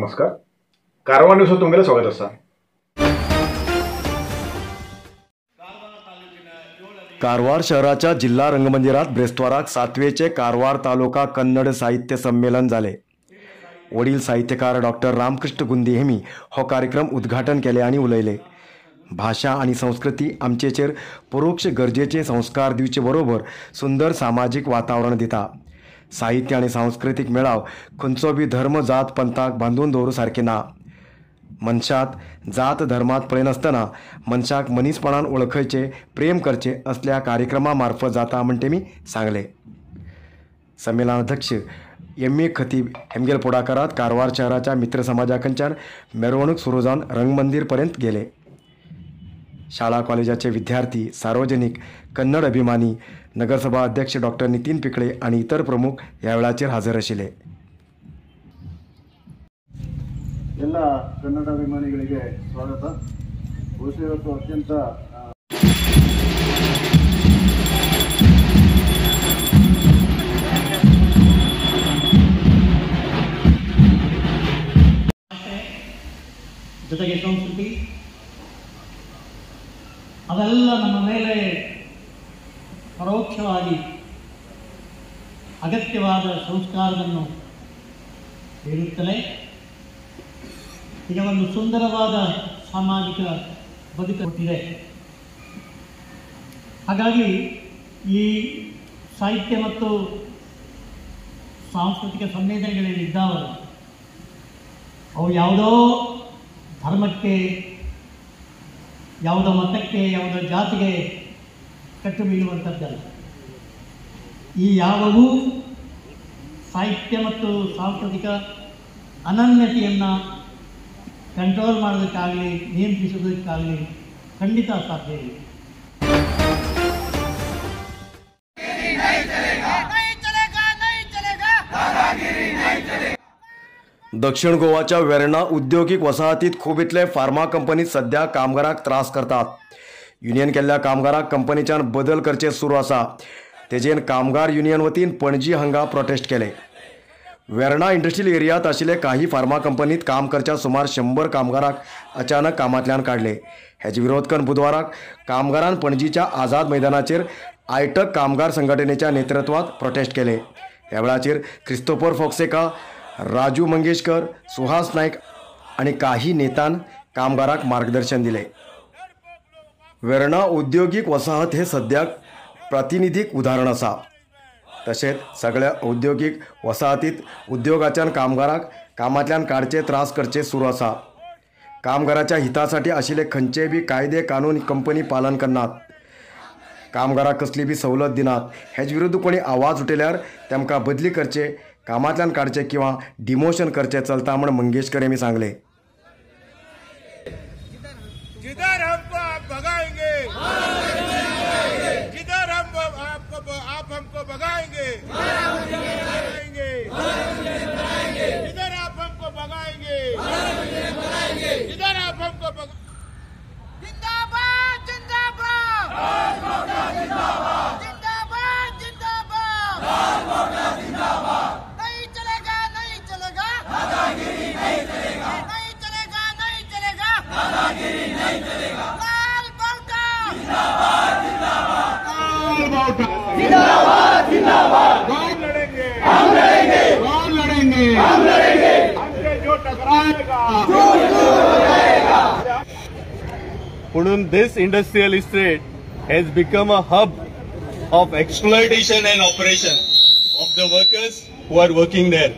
नमस्कार, कारवार न्यूज तुमगेलें स्वागत आसा. कारवार शहराच्या जिल्हा रंगमंदिरात ब्रेस्ताराक 7वेचे कारवार तालुका कन्नड साहित्य संमेलन जाले. वडील साहित्यकार डॉक्टर रामकृष्ण गुंदी हेमी हो कार्यक्रम उद्घाटन केले आनी उलयले. भाषा आनी संस्कृती आमचेचेर परोक्ष गरजेचे संस्कार दिवचे बरोबर सुंदर सामाजीक वातावरण दिता. साहित्य आनी सांस्कृतीक मेळाव खंयचो बी धर्म जात पंथाक बांदून दवरूं सारकें ना. मनशात जात धर्मात पळयनासतना मनशाक मनीसपणान वळखयचे, प्रेम करचे असल्या कार्यक्रमा मार्फत जाता म्हण तेमी सांगले. संमेलनाध्यक्ष एम ए खतीब हेमगेल पुढाकारात कारवार शहराच्या मित्र समाजाकडच्यान मिरवणूक सुरू जावन रंगमंदिर पर्यंत गेले. शाळा कॉलेजाचे विद्यार्थी, सार्वजनिक, कन्नड अभिमानी, नगरसभा अध्यक्ष डॉक्टर नितीन पिकळे आणि इतर प्रमुख ह्या वेळाचेर हजर आशिल्ले. ಎಲ್ಲ ಕನ್ನಡ ಅಭಿಮಾನಿಗಳಿಗೆ ಸ್ವಾಗತ. ಬಹುಶಃ ಇವತ್ತು ಅತ್ಯಂತ ಜೊತೆಗೆ ಸಂಸ್ಕೃತಿ ಅವೆಲ್ಲ ನಮ್ಮ ಮೇಲೆ ಪರೋಕ್ಷವಾಗಿ ಅಗತ್ಯವಾದ ಸಂಸ್ಕಾರವನ್ನು ಬೀರುತ್ತಲೇ ಈಗ ಒಂದು ಸುಂದರವಾದ ಸಾಮಾಜಿಕ ಬದುಕು ಕೊಟ್ಟಿದೆ. ಹಾಗಾಗಿ ಈ ಸಾಹಿತ್ಯ ಮತ್ತು ಸಾಂಸ್ಕೃತಿಕ ಸಂವೇದನೆಗಳೇನಿದ್ದಾವಲ್ಲ, ಅವು ಯಾವುದೋ ಧರ್ಮಕ್ಕೆ, ಯಾವುದೋ ಮತಕ್ಕೆ, ಯಾವುದೋ ಜಾತಿಗೆ ಕಟ್ಟು ಬೀಳುವಂಥದ್ದಲ್ಲ. ಈ ಯಾವವೂ ಸಾಹಿತ್ಯ ಮತ್ತು ಸಾಂಸ್ಕೃತಿಕ ಅನನ್ಯತೆಯನ್ನು ಕಂಟ್ರೋಲ್ ಮಾಡೋದಕ್ಕಾಗಲಿ, ನಿಯಂತ್ರಿಸೋದಕ್ಕಾಗಲಿ ಖಂಡಿತ ಸಾಧ್ಯ ಇಲ್ಲ. दक्षिण गोवाच्या वेर्णा उद्योगीक वसाहतीत खूब इतले फार्मा कंपनी सध्या कामगारांक त्रास करतात. युनियन केल्ल्या कामगारांक कंपनीच्यान बदल करचे सुरू आसा. तेजेन कामगार युनियन वतीन पणजी हांगा प्रोटेस्ट केले. वेर्णा इंडस्ट्रियल एरियात आशिल्ले काही फार्मा कंपनीत काम करच्या सुमार 100 कामगारांक अचानक कामांतल्यान काडले. हेजे विरोध करून बुधवाराक कामगारान पणजीच्या आझाद मैदानाचेर आयटक कामगार संघटनेच्या नेतृत्वात प्रोटेस्ट केले. ह्या वेळाचेर क्रिस्तोफर फोक्सेका, राजू मंगेशकर, सुहास नाईक आणि काही नेतान कामगारांक मार्गदर्शन दिले. वेर्णा औद्योगिक वसाहत हे सद्याक प्रातिनिधीक उदाहरण आसा. तशेंच सगळ्या औद्योगिक वसाहतीत उद्योगाच्यान कामगारांक कामांतल्यान काडचे त्रास करचे सुरू आसा. कामगाराच्या हितासाठी आशिल्ले खंयचेय बी कायदे कानून कंपनी पालन करनात. कामगारांक कसली बी सवलत दिनात. हेज विरुद्ध कोणी आवाज उठयल्यार तेमकां बदली करचे, कामांतल्यान काडचे किंवा डिमोशन करचे चलता म्हण मंगेशकर यांनी सांगले. जिधर हमको आप भगाएंगे, जिधर हम आपको आप हमको भगाएंगे, जिधर आप हमको भगाएंगे, जिधर आप हमको जिंदाबाद जिंदाबाद जिंदाबाद जिंदाबाद नहीं चलेगा, नहीं चलेगा दादागिरी, नहीं चलेगा, नहीं चलेगा, नहीं चलेगा दादागिरी, नहीं चलेगा। लाल बावटा जिंदाबाद जिंदाबाद, लाल बावटा जिंदाबाद जिंदाबाद। हम लड़ेंगे, हम लड़ेंगे, हम लड़ेंगे, हम लड़ेंगे, हमसे जो टकराएगा चूर चूर हो जाएगा। पुणून this industrial estate has become a hub of exploitation and operation of the workers who are working there.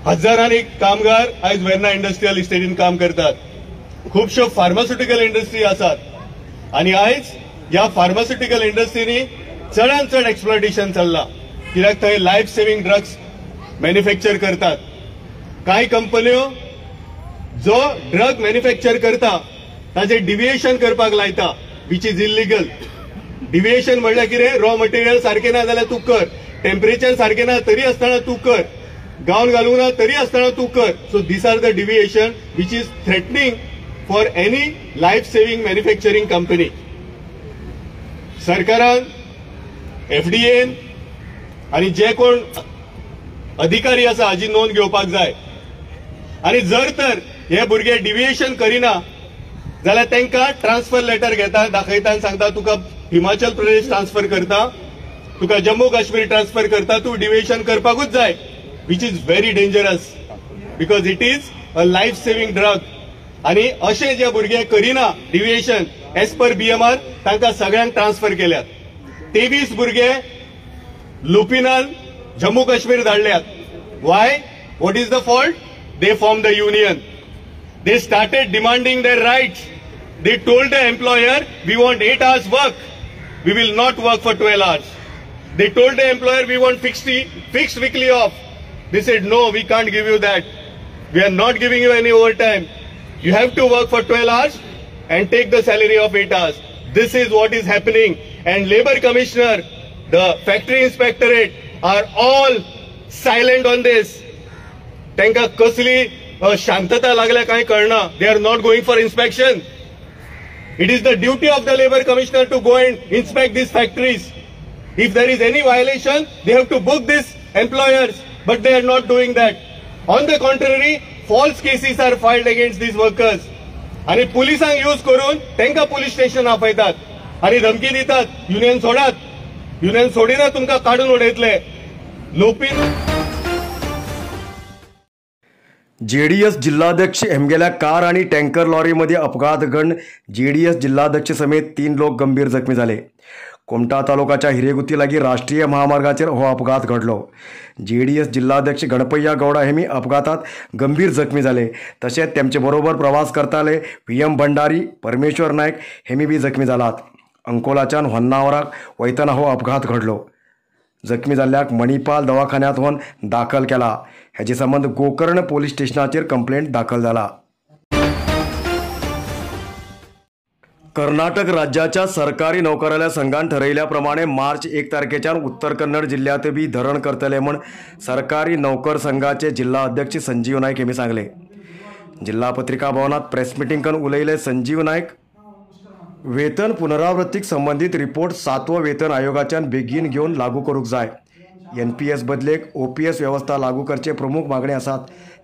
हजारांनी कामगार आयज वेर्णा इंडस्ट्रियल इस्टेटीन काम करतात. खुबश्यो फार्मास्युटिकल इंडस्ट्री आसात आनी आयज ह्या फार्मास्युटिकल इंडस्ट्रीनी चडान चड एक्सप्लॉयटेशन चल्लां. कित्याक थंय लायफ सेव्हिंग ड्रग्स मॅन्युफॅक्चर करतात. कांय कंपन्यो जो ड्रग मॅन्युफॅक्चर करता ताजे डिव्हिएशन करपाक लायता, which is illegal. Deviation म्हणल्यार कितें, रॉ मटेरियल सारकें ना जाल्यार तूं कर, टेम्परेचर सारकें ना तरी आसतना तूं कर, गावन घालूंक ना तरी आसतना तूं कर. So these are the deviation which is threatening for any life saving manufacturing company. सरकारान, एफडीएन आनी जे कोण अधिकारी आसा हाजी नोंद घेवपाक जाय. आनी जर तर हे भुरगे डिविएशन करिना जाल्यार तांकां ट्रान्सफर लेटर घेता, दाखयता आनी सांगता तुका हिमाचल प्रदेश ट्रान्सफर करता, तुका जम्मू काश्मीर ट्रान्सफर करता, तूं डिविएशन करपाकूच जाय, which is very dangerous because it is a life saving drug. आनी अशें जे भुरगे करिना डिविएशन एज पर बीएमआर तांकां सगळ्यांक ट्रान्सफर केल्यात. 23 भुरगे लुपिनान Jammu Kashmir धाडल्यात. Why? What is the fault? They form the union. They started demanding their rights. They told the employer, we want 8 hours work. We will not work for 12 hours. They told the employer, we want fixed weekly off. They said, no, we can't give you that. We are not giving you any overtime. You have to work for 12 hours and take the salary of 8 hours. This is what is happening. And Labor Commissioner, the factory inspectorate are all silent on this. Tenka kasli शांतता लागल्या काय कळना. They are not going for inspection. It is the duty of the labour commissioner to go and inspect these factories. If there is any violation they have to book this employers, but they are not doing that. On the contrary, false cases are filed against these workers. आनी पुलिसांक use करून तांकां police station आपयतात आनी धमकी दितात, union सोडात, union सोडिना तुमकां काडून उडयतले. लोपीन जेडीएस जिल्हाध्यक्ष हेमगेल्या कार आणि टँकर लॉरीमध्ये अपघात घडून जेडीएस जिल्हाध्यक्ष समेत 3 लोक गंभीर जखमी झाले. कुमठा तालुक्याच्या हिरेगुती लागी राष्ट्रीय महामार्गाचेर हो अपघात घडलो. जेडीएस जिल्हाध्यक्ष गणपय्या गौडा हेमी अपघातात गंभीर जखमी झाले. तसेच त्यांचे बरोबर प्रवास करताले व्ही एम भंडारी, परमेश्वर नायक हेमी बी जखमी जालात. अंकोलाच्यान होन्नावराक वयतना हो अपघात घडलो. जखमी जाल्ल्याक मणिपाल दवाखान्यांत व्हरून दाखल केला. हेजे संबंद गोकर्ण पोलीस स्टेशनाचेर कंप्लेंट दाखल जाला. कर्नाटक राज्याच्या सरकारी नोकऱ्याल्या संघान ठरयिल्ल्या मार्च 1 तारखेच्यान उत्तर कन्नड जिल्ह्यात बी धरण करतले म्हूण सरकारी नोकर संघाचे जिल्हा अध्यक्ष संजीव नायक हेमी सांगले. जिल्हा पत्रिका भवनात प्रेस मिटींग करून उलयले संजीव नायक. वेतन पुनरावृत्तीक संबंधित रिपोर्ट 7वो वेतन आयोगाच्यान बेगीन घेवन लागू करूंक जाय. एनपीएस बदलेक ओपीएस व्यवस्था लागू करचे प्रमुख मागणी आसात.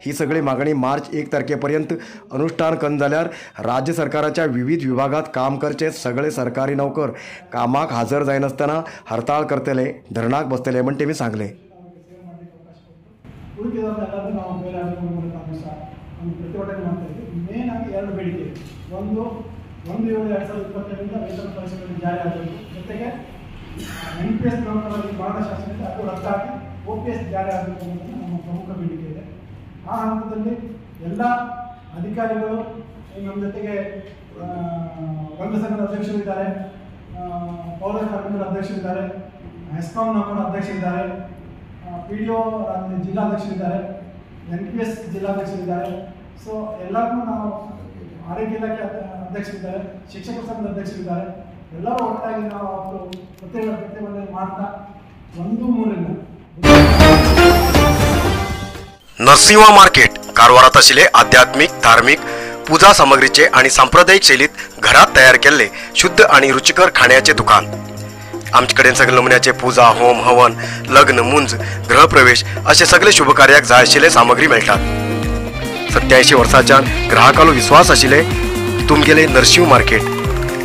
ही सगळी मागणी मार्च 1 तारखेपर्यंत अनुष्ठान कन जाल्यार राज्य सरकाराच्या विविध विभागात काम करचे सगळे सरकारी नोकर कामाक हजर जायनासतना हरताळ करतले, धरणाक बसतले म्हण तेमी सांगले. 1/7/2022 ವೇತನ ಜಾರಿ ಆಗಬೇಕು. ಜೊತೆಗೆ ಎನ್ ಪಿ ಎಸ್ ನೌಕರರಿಗೆ ಮರಣ ಶಾಸನದಿಂದ ಅದು ರದ್ದಾಗಿ ಒ ಪಿ ಎಸ್ ಜಾರಿ ಆಗಬೇಕು ಅನ್ನೋದು ನಮ್ಮ ಪ್ರಮುಖ ಬೇಡಿಕೆ ಇದೆ. ಆ ಹಂತದಲ್ಲಿ ಎಲ್ಲ ಅಧಿಕಾರಿಗಳು ನಮ್ಮ ಜೊತೆಗೆ ರಂಗ ಸಂಘದ ಅಧ್ಯಕ್ಷರಿದ್ದಾರೆ, ಪೌರ ಕಾರ್ಮಿಕರ ಅಧ್ಯಕ್ಷರಿದ್ದಾರೆ, ಹೆಸ್ಕಾಂ ನೌಕರರ ಅಧ್ಯಕ್ಷರಿದ್ದಾರೆ, ಪಿ ಡಿ ಒ ಜಿಲ್ಲಾಧ್ಯಕ್ಷರಿದ್ದಾರೆ, ಎನ್ ಪಿ ಎಸ್ ಜಿಲ್ಲಾಧ್ಯಕ್ಷರಿದ್ದಾರೆ. ಸೊ ಎಲ್ಲರಿಗೂ ನಾವು ಆರೋಗ್ಯ ಇಲಾಖೆ ಅಧ್ಯಕ್ಷರಿದ್ದಾರೆ, ಶಿಕ್ಷಕ ಸಂಘದ ಅಧ್ಯಕ್ಷರಿದ್ದಾರೆ. ಎಲ್ಲರೂ ಒಟ್ಟಾಗಿ ನಾವು ಅವತ್ತು ಪ್ರತಿಭಟನೆ ಮಾಡ್ತಾ 1-3 नरसिंहा मार्केट कारवारात आशिल्ले आध्यात्मिक, धार्मिक पूजा सामग्रीचे आणि सांप्रदायिक शैलीत घरात तयार केल्ले शुद्ध आणि रुचिकर खाण्याचे दुकान. आमचे कडेन सगळे नमुन्याचे पूजा, होम, हवन, लग्न, मुंज, गृहप्रवेश असे सगळे शुभकार्याक जाय आशिल्ले सामग्री मेळटात. 87 वर्सांच्यान ग्राहकालो विश्वास आशिल्ले तुमगेले नरसिंह मार्केट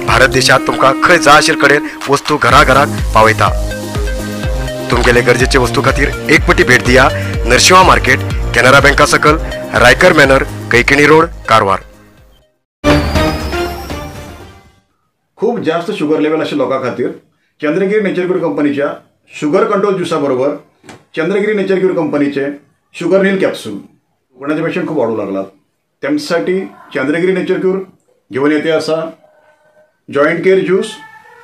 भारत देशात तुमकां खंय जाय आशिल्ले कडेन वस्तू घराघराक पावयता. तुमगेले गरजेचे वस्तू खातीर एक पटी भेट दिया नरसिंहा मार्केट, कॅनरा बँका सकल, रायकर मॅनर, कैकिणी रोड, कारवार. खूप जास्त शुगर लेवल आशिल्ल्या लोकां खातीर चंद्रगिरी नेचर क्यूर कंपनीच्या शुगर कंट्रोल ज्युसा बरोबर चंद्रगिरी नेचर क्यूर कंपनीचे शुगर नील कॅप्सूल कोणाचे पेशंट खूप वाढू लागलात त्यांच्यासाठी चंद्रगिरी नेचर क्यूर घेऊन येते असा जॉईंट केअर ज्यूस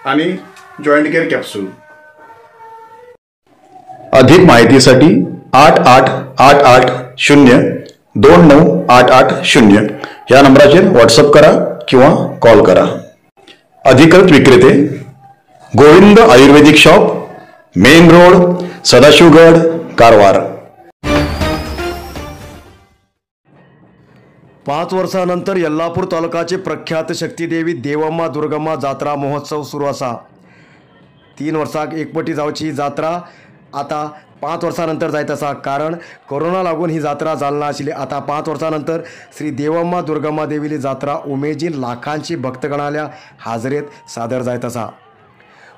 आणि जॉईंट केअर कॅप्सूल. अधिक माहितीसाठी 8 8 8 8 0 2 9 8 8 0 या नंबराचेर व्हॉट्सअप करा किंवा कॉल करा. अधिकृत विक्रेते Govind Ayurvedic shop, main road, Sadashivgad, Karwar. 5 वर्षानंतर यल्लापूर तालुकाचे प्रख्यात शक्तिदेवी देवम्मा दुर्गम्मा जात्रा महोत्सव सुरू आसा. 3 वर्साक एकपटी जावची ही जात्रा आतां 5 वर्सां नंतर जायत आसा, कारण कोरोना लागून ही जात्रा जालना आशिल्ली। आतां 5 वर्सां नंतर श्री देवम्मा दुर्गम्मा देवीली जात्रा उमेदीन लाखांची भक्तगणाल्या हाजरेत सादर जायत आसा।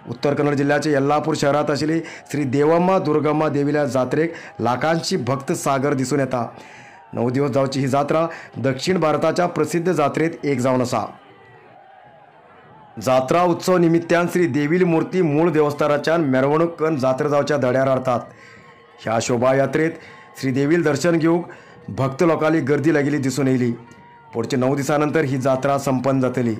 उत्तर कन्नड जिल्ल्याचे येल्लापूर शहरात आशिल्ली श्री देवम्मा दुर्गम्मा देवील्या जात्रेक लाखांची भक्त सागर दिसून येता। 9 दिवस जावची ही जात्रा दक्षिण भारताच्या प्रसिद्ध जात्रेत एक जावन आसा। जात्रा उत्सव निमित्तान श्री देवीली मूर्ती मूळ देवस्थानाच्यान मेरवणूक करून जात्रा जावच्या धड्यार हाडतात। ह्या शोभायात्रेत श्री देवील दर्शन घेवंक भक्त लोकांली गर्दी लागिल्ली दिसून येयली। पुढचे 9 दिसां नंतर ही जात्रा संपन्न जातली।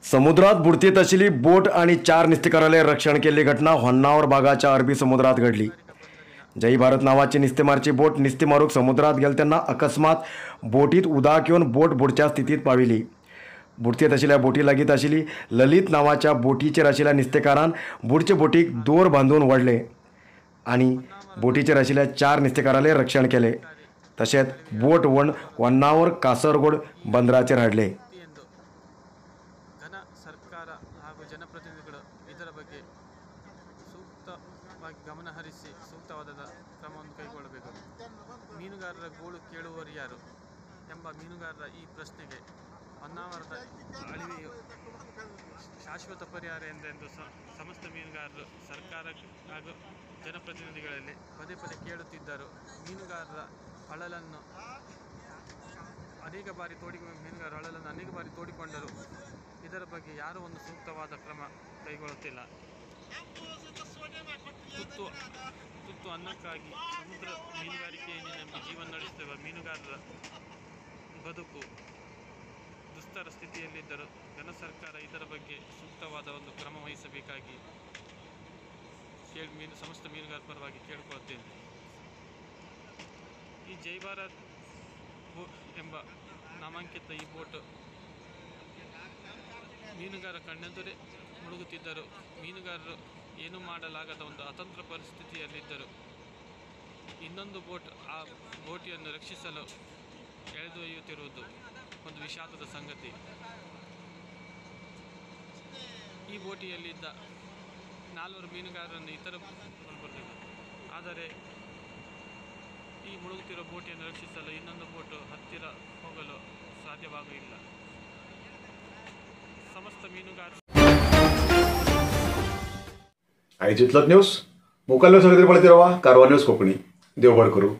समुद्रात बुडतीत आशिल्ली बोट आणि 4 नुस्तेकारांले रक्षण केल्ली घटना होन्नावर भागाच्या अरबी समुद्रात घडली। जय भारत नावाची नुस्तेमारची बोट नुस्तें मारूंक समुद्रात गेले तेन्ना अकस्मात बोटीत उदक येवन बोट बुडच्या स्थितीत पाविली। बुडतीत आशिल्ल्या बोटी लागीत आशिल्ली ललित नावाच्या बोटीचेर आशिल्ल्या नुस्तेकारान बुडचे बोटीक दोर बांदून व्हडले आनी बोटीचेर आशिल्ल्या 4 नुस्तेकारांले रक्षण केले। तशेंच बोट व्हरून होन्नावर कासरगोड बंदराचेर हाडले। ಸರ್ಕಾರ ಹಾಗೂ ಜನಪ್ರತಿನಿಧಿಗಳು ಇದರ ಬಗ್ಗೆ ಸೂಕ್ತವಾಗಿ ಗಮನ ಹರಿಸಿ ಸೂಕ್ತವಾದ ಕ್ರಮವನ್ನು ಕೈಗೊಳ್ಳಬೇಕು. ಮೀನುಗಾರರ ಗೋಳು ಕೇಳುವವರು ಯಾರು ಎಂಬ ಮೀನುಗಾರರ ಈ ಪ್ರಶ್ನೆಗೆ ಹೊನ್ನಾವರದ ಅಳಿವೆಯು ಶಾಶ್ವತ ಪರಿಹಾರ ಎಂದೆಂದು ಸಮಸ್ತ ಮೀನುಗಾರರು ಸರ್ಕಾರ ಹಾಗೂ ಜನಪ್ರತಿನಿಧಿಗಳಲ್ಲಿ ಪದೇ ಪದೇ ಕೇಳುತ್ತಿದ್ದರು. ಮೀನುಗಾರರ ಅಳಲನ್ನು ಅನೇಕ ಬಾರಿ ಮೀನುಗಾರರ ಅಳಲನ್ನು ಅನೇಕ ಬಾರಿ ತೋಡಿಕೊಂಡರು. ಇದರ ಬಗ್ಗೆ ಯಾರೂ ಒಂದು ಸೂಕ್ತವಾದ ಕ್ರಮ ಕೈಗೊಳ್ಳುತ್ತಿಲ್ಲ. ತುತ್ತು ಅನ್ನಕ್ಕಾಗಿ ಸಮುದ್ರ ಮೀನುಗಾರಿಕೆಯನ್ನು ನಂಬಿ ಜೀವನ ನಡೆಸುತ್ತಿರುವ ಮೀನುಗಾರರ ಬದುಕು ದುಸ್ತರ ಸ್ಥಿತಿಯಲ್ಲಿದ್ದರು. ಘನ ಸರ್ಕಾರ ಇದರ ಬಗ್ಗೆ ಸೂಕ್ತವಾದ ಒಂದು ಕ್ರಮ ವಹಿಸಬೇಕಾಗಿ ಸಮಸ್ತ ಮೀನುಗಾರರ ಪರವಾಗಿ ಕೇಳಿಕೊಳ್ಳುತ್ತೇನೆ. ಈ ಜೈ ಭಾರತ್ ಎಂಬ ನಾಮಾಂಕಿತ ಈ ಬೋಟ್ ಮೀನುಗಾರ ಕಣ್ಣೆದುರೇ ಮುಳುಗುತ್ತಿದ್ದರು. ಮೀನುಗಾರರು ಏನೂ ಮಾಡಲಾಗದ ಒಂದು ಅತಂತ್ರ ಪರಿಸ್ಥಿತಿಯಲ್ಲಿದ್ದರು. ಇನ್ನೊಂದು ಬೋಟ್ ಆ ಬೋಟಿಯನ್ನು ರಕ್ಷಿಸಲು ಎಳೆದೊಯ್ಯುತ್ತಿರುವುದು. ಒಂದು ವಿಷಾದದ ಸಂಗತಿ. ಈ ಬೋಟಿಯಲ್ಲಿದ್ದ 4 ಮೀನುಗಾರರನ್ನು ಇತರ ಬರಲಿಲ್ಲ. ಆದರೆ ಈ ಮುಳುಗುತ್ತಿರುವ ಬೋಟಿಯನ್ನು ರಕ್ಷಿಸಲು ಇನ್ನೊಂದು ಬೋಟು ಹತ್ತಿರ ಹೋಗಲು ಸಾಧ್ಯವಾಗಲಿಲ್ಲ. ಸಮಸ್ತ ಮೀನುಗಾರರು आयज इतलोच न्यूज मुखाल्लो सगळे पळयत रावा कारवार न्यूज कोंकणी. देव बरें करूं.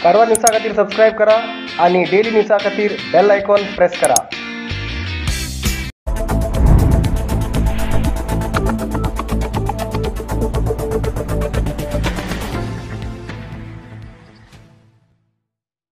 कारवार न्यूजा खातीर सबस्क्रायब करा आणि डेली न्यूजा खातीर बेल आयकॉन प्रेस करा.